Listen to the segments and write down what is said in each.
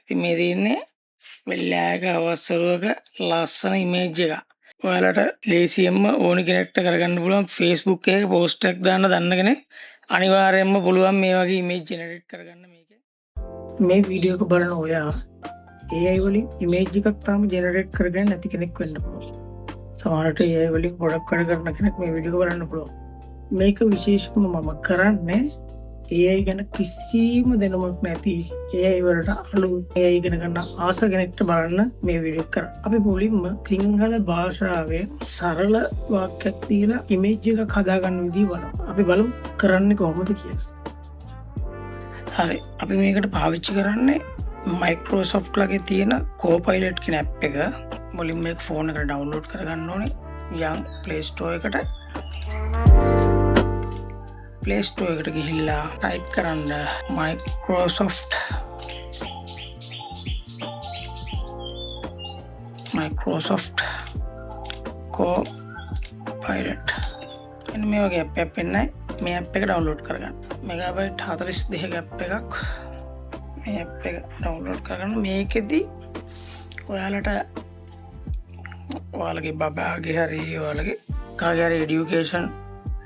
ඉතින් මේ තියෙන්නේ වෙල්ලෑක අවස්වරුවක ලස්සන ඉමේජ් එකක්. ඔයාලට ලේසියෙන්ම ඕනි කෙනෙක්ට කරගන්න පුළුවන්. Facebook එකේ පෝස්ට් එකක් දාන්න දන්න කෙනෙක් අනිවාර්යයෙන්ම පුළුවන් මේ වගේ ඉමේජ් ජෙනරේට් කරගන්න මේකේ. මේ වීඩියෝ එක බලන ඔයා AI වලින් ඉමේජ් එකක් තාම ජෙනරේට් කරගන්න නැති කෙනෙක් වෙන්න පුළුවන්. සමහරට AI වලින් ගොඩක් වැඩ කරන කෙනෙක් මේ වීඩියෝ එක බලන්න පුළුවන්. මේක විශේෂයෙන්ම මම කරන්නේ AI ගැන කිසිම දැනුමක් නැති AI වලට අලුත් AI ඉගෙන ගන්න ආස කෙනෙක්ට බලන්න මේ වීඩියෝ එක කරන්නේ. අපි මුලින්ම සිංහල භාෂාවෙන් සරල වාක්‍යයක් දීලා ඉමේජ් එකක් හදාගන්න විදිය බලමු. අපි බලමු කරන්නේ කොහොමද කියලා. හරි, අපි මේකට පාවිච්චි කරන්නේ Microsoft ලගේ තියෙන Copilot කියන ඇප් එක. මුලින්ම මේක ෆෝන් එකට ඩවුන්ලෝඩ් කරගන්න ඕනේ. යන් Play Store එකට. Play Store එකට ගිහිල්ලා ටයිප් කරන්න Microsoft Copilot. එන්න මේ වගේ ඇප් එකක් පෙන්නයි. මේ ඇප් එක ඩවුන්ලෝඩ් කරගන්න. මෙගාබයිට් 42 ඇප් එකක්. මේ ඇප් එක ඩවුන්ලෝඩ් කරගන්න. මේකෙදි ඔයාලට ඔයාලගේ බබාගේ හරි ඔයාලගේ කාගේ හරි එඩියුකේෂන්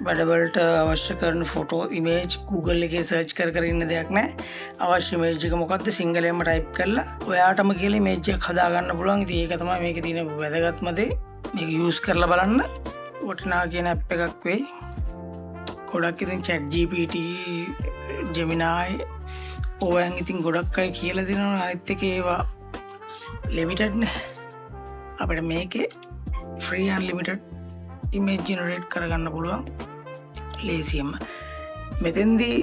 වැඩවලට අවශ්‍ය කරන ෆොටෝ ඉමේජ් Google එකේ සර්ච් කර කර ඉන්න දෙයක් නෑ. අවශ්‍ය ඉමේජ් එක මොකද්ද සිංහලෙන්ම ටයිප් කරලා ඔයාටම කියලා ඉමේජ් එකක් හදාගන්න පුළුවන්. ඉතින් ඒක තමයි මේකේ තියෙන වැදගත්ම දේ. මේක යූස් කරලා බලන්න වටිනා කියන ඇප් එකක් වෙයි. ගොඩක් ඉතින් Chat GPT, Gemini ඕවෙන් ඉතින් ගොඩක් අය කියලා දෙනවා. අනිත් එක ඒවා ලිමිටඩ් නේ. අපිට මේකේ ෆ්‍රී අන්ලිමිටඩ් ඉමේජ් ජෙනරේට් කරගන්න පුළුවන් ලේසියෙන්ම. මෙතෙන්දී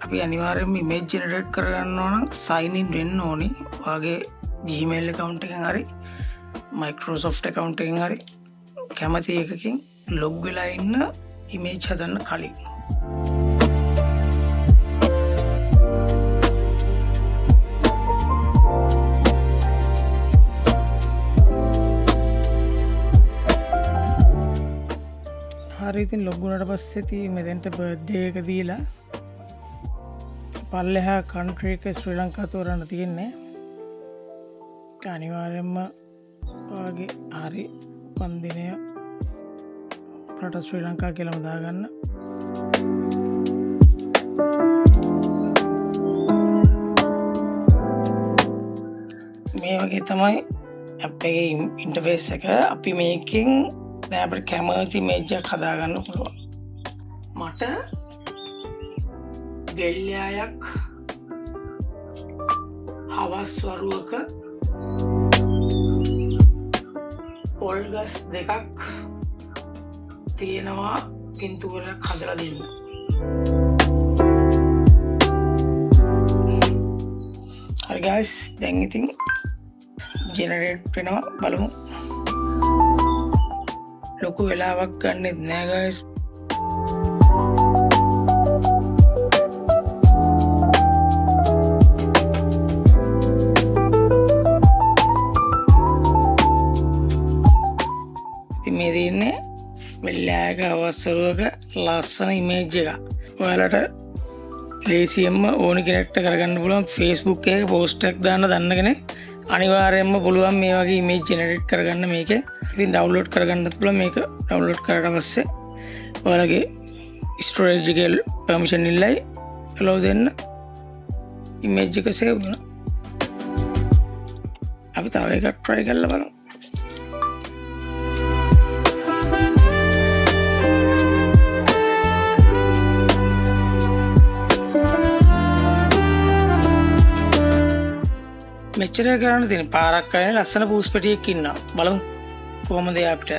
අපි අනිවාර්යයෙන්ම ඉමේජ් ජෙනරේට් කරගන්න ඕන නම් සයින් ඉන් වෙන්න ඕනි. ඔයාගේ Gmail account එකෙන් හරි Microsoft account එකෙන් හරි කැමති එකකින් ලොග් වෙලා ඉන්න ඉමේජ් හදන්න කලින්. හරි, ඉතින් ලොග් වුණාට පස්සේ ඉතින් මෙතෙන්ට බර්ත්ඩේ එක දීලා පල්ලෙහා කන්ට්‍රි එක ශ්‍රී ලංකා තෝරන්න තියෙන්නේ. ඒක අනිවාර්යයෙන්ම ඔයාගේ හරි උපන්දිනය රට ශ්‍රී ලංකා කියලාම දාගන්න. මේ වගේ තමයි ඇප් එකේ ඉන්ටර්ෆේස් එක. අපි මේකෙන් දැන් අපිට කැමති ඉමේජ් එකක් හදාගන්න පුළුවන්. මට ගෙල්යායක් හවස් වරුවක පොල් ගස් දෙකක් තියෙනවා පින්තූරයක් හදලා දෙන්න. හරි ගයිස්, දැන් ඉතින් ජෙනරේට් වෙනවා බලමු. ලොකු වෙලාවක් ගන්නෙත් නෑ ගයිස්. ඉතින් මේ තියෙන්නේ වෙල්ලෑක අවස්වරුවක ලස්සන ඉමේජ් එකක්. ඔයාලට ලේසියෙන්ම ඕනි කෙනෙක්ට කරගන්න පුළුවන්. Facebook එකේ පෝස්ට් එකක් දාන්න දන්න කෙනෙක් අනිවාර්යයෙන්ම පුළුවන් මේ වගේ ඉමේජ් ජෙනරේට් කරගන්න මේකේ. ඉතින් ඩවුන්ලෝඩ් කරගන්නත් පුළුවන්. මේක ඩවුන්ලෝඩ් කරාට පස්සේ ඔයාලගේ ස්ටෝරේජ් එකේ පර්මිෂන් ඉල්ලයි ඇලෝ දෙන්න. ඉමේජ් එක සේව් වෙනවා. අපි තව එකක් try කරලා බලමු. මෙච්චර කරන්න තියෙන පාරක් කරන්නේ ලස්සන පූස් පෙටියෙක් ඉන්නවා. බලමු කොහොමද එයා අපිට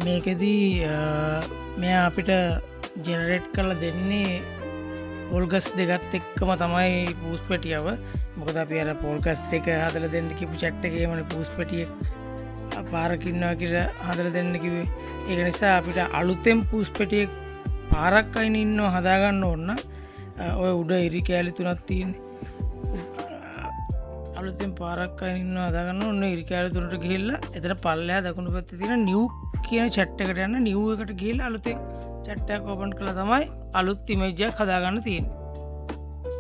මේකෙදි මෙයා අපිට ජෙනරේට් කරලා දෙන්නේ පොල් ගස් දෙකත් එක්කම තමයි පූස් පෙටියව. මොකද අපි අර පොල් ගස් දෙක හදලා දෙන්න කියපු චැට් එකේමනේ පූස් පෙටියෙක් පාරක ඉන්නවා කියලා හදලා දෙන්න කිව්වේ. ඒක නිසා අපිට අලුතෙන් පූස් පෙටියෙක් පාරක් අයින ඉන්නව හදාගන්න ඕන නම්, ඔය උඩ ඉරි කෑලි තුනක් තියෙන්නේ. අලුතෙන් පාරක් අයින ඉන්නව හදාගන්න ඕන. ඉරි කෑලි තුනට ගිහිල්ලා එතන පල්ලෙහා දකුණු පැත්තේ තියෙන නිව් කියන චැට් එකට යන්න. නිව් එකට ගිහිල්ලා අලුතෙන් චැට් එකක් ඕපන් කරලා තමයි අලුත් ඉමේජ් එකක් හදාගන්න තියෙන්නේ.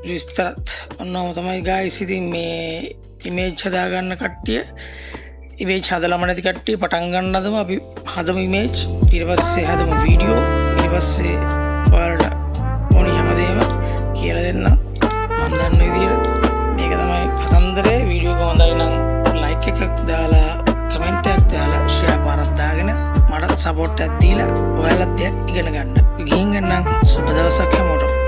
විස්තරත් ඔන්න ඔහොම තමයි ගයිස්. ඉතින් මේ ඉමේජ් හදාගන්න කට්ටිය, ඉමේජ් හදලම නැති කට්ටිය පටන් ගන්නදම අපි හදමු ඉමේජ්, ඊට පස්සේ හදමු වීඩියෝ, ඊට පස්සේ ඔයාලට ඕනි හැමදේම කියලා දෙන්න මම දන්න විදියට. මේක තමයි කතන්දරේ. වීඩියෝ එක හොඳයි නම් ලයික් එකක් දාලා, කමෙන්ට් එකක් දාලා, ෂෙයා පාරක් දාගෙන මට සපෝට් එකක් දීලා ඔයාලත් දෙයක් ඉගෙන ගන්න. ගිහින් එන්නම්. සුබ දවසක් හැමෝටම.